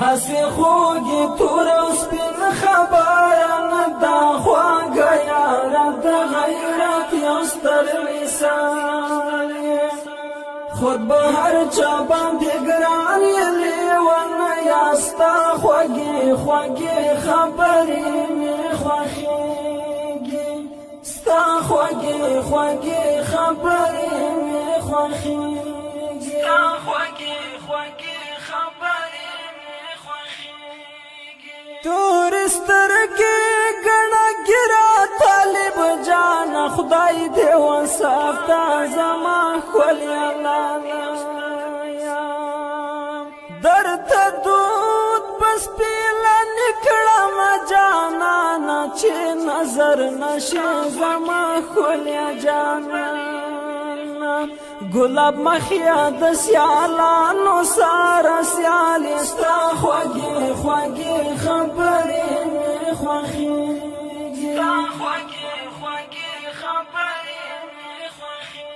هسې خوږې تور او سپین خبره نه دا خواږه یاره د غیرت یو ستر مثال. خود به هر چا باندې ګران یې لیونه یا ستا خوږې خوږې خبرې مې خوښېږي، ستا خوږې خوږې خبرې مې خوښېږي، ستا خوږې خوږې خبرې مې خوښېږي. تور سترګې ګڼه ګیره طالب جانه خدای دې وساته زما ښکلې لاله. درته دود بس پیله نکړم جانانه چې نظر نشي زما ښکلې جانانه. ګلاب مخیا د سیالانو سره سیالي ستا خوږې خوږې خبرې مې خوښېږي، ستا خوږې خوږې خبرې مې خوښېږي.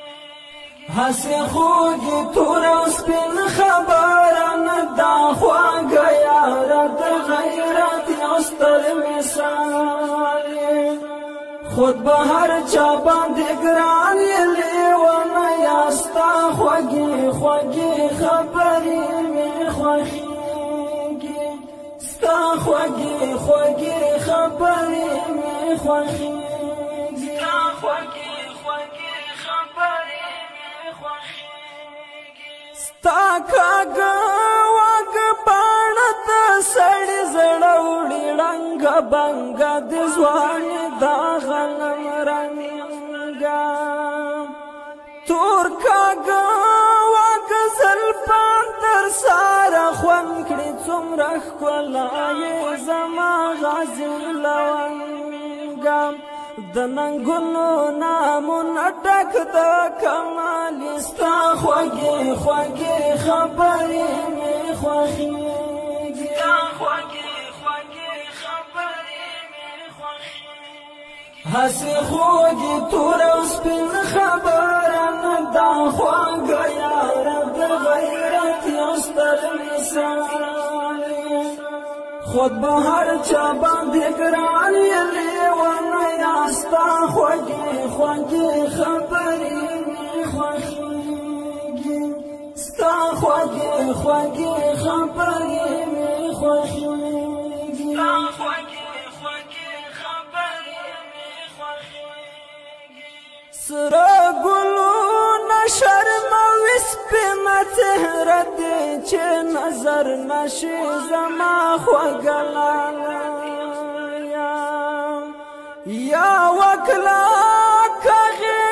هسې خوږې تور او سپین خبره نه دا خواږه یاره د غیرت یو ستر مثال. خود به هر چا باندې ګران یې لیونه یا ستا خوږې خوږې خبرې مې خوښېږي، ستا خوږې خوږې خبرې مې خوښېږي، ستا خوږې خوږې خبرې مې خوښېږي. ستا کاږه واږه باڼه د سړي زړه وړي ړنګه بنګه د ځواني دا غنم رنګه. تور کاږه واږه زلفان در سره خوند کړي څومره ښکلا یې زما غازي لونګه. د ننګونو نامونه ډک د کمال ستا خوږې خوږې خبرې مې خوښېږي، ستا خوږې خوږې خبرې مې خوښېږي. هسې خوږې تور او سپین خبره نه دا خواږه یاره د غیرت یو ستر مثال. خود به هر چا باندې ګران یې لیونه یا ستا خوږې خوږې خبرې مې خوښېږي، ستا خوږې خوږې خبرې مې خوښېږي، ستا خوږې خوږې خبرې مې خوښېږي. سره ګلونه شرموي سپینه څهره دې چې نظر نشي زما خوږه لاله. یا وکلا کغې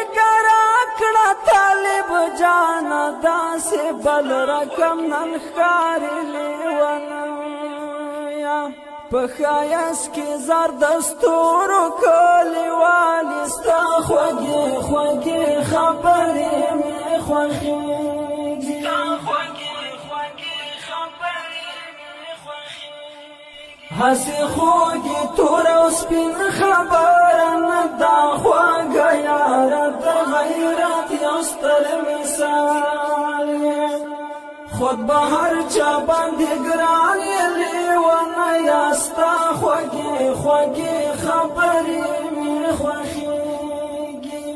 راکړه طالب جانه داسې بل رقم نن ښکاري لیونه. په ښایست کې زر د ستورو کلیوالي ستا خوږې خوږې خبرې مې خوښېږي، ستا خوږې خوږې خبرې مې خوښېږي. هسې خوږې تور او سپین خبره نه دا خواږه یاره د غیرت یو ستر مثال. خود به هر چا باندې ګران یې لیونه یا ستا خوږې خوږې خبرې مې خوښېږي،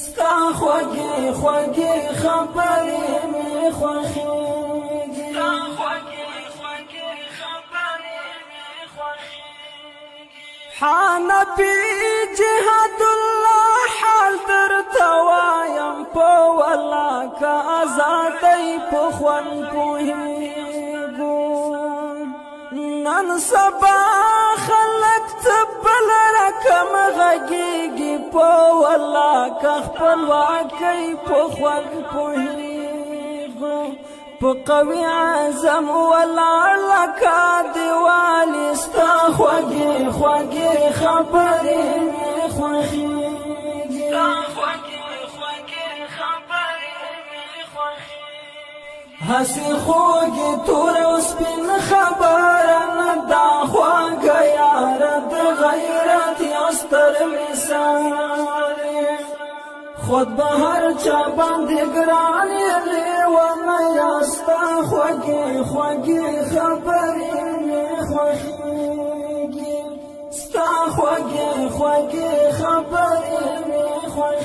ستا خوږې خوږې خبرې مې خوښېږي، ستا خوږې خوږې خبرې مې خوښېږي. حنفي جهاد الله حال درته وایم په والله که ازادۍ په خوند پوهېږو. نن سبا خلک څه بل رقم غږېږي په والله که خپلواکۍ په خوند پوهېږو. په قوي عزم ولاړ لکه دیوالي ستا خوږې خوږې خبرې مې خوښېږي، ستا خوږې خوږې خبرې مې خوښېږي. هسې خوږې تور او سپین خبره نه دا خواږه یاره د غیرت یو ستر مثال. خود به هر چا باندې ګران یې لیونه یا ستا خوږې خوږې خبرې خوښیږي، ستا خوږې خوږې خبرې مې خوښ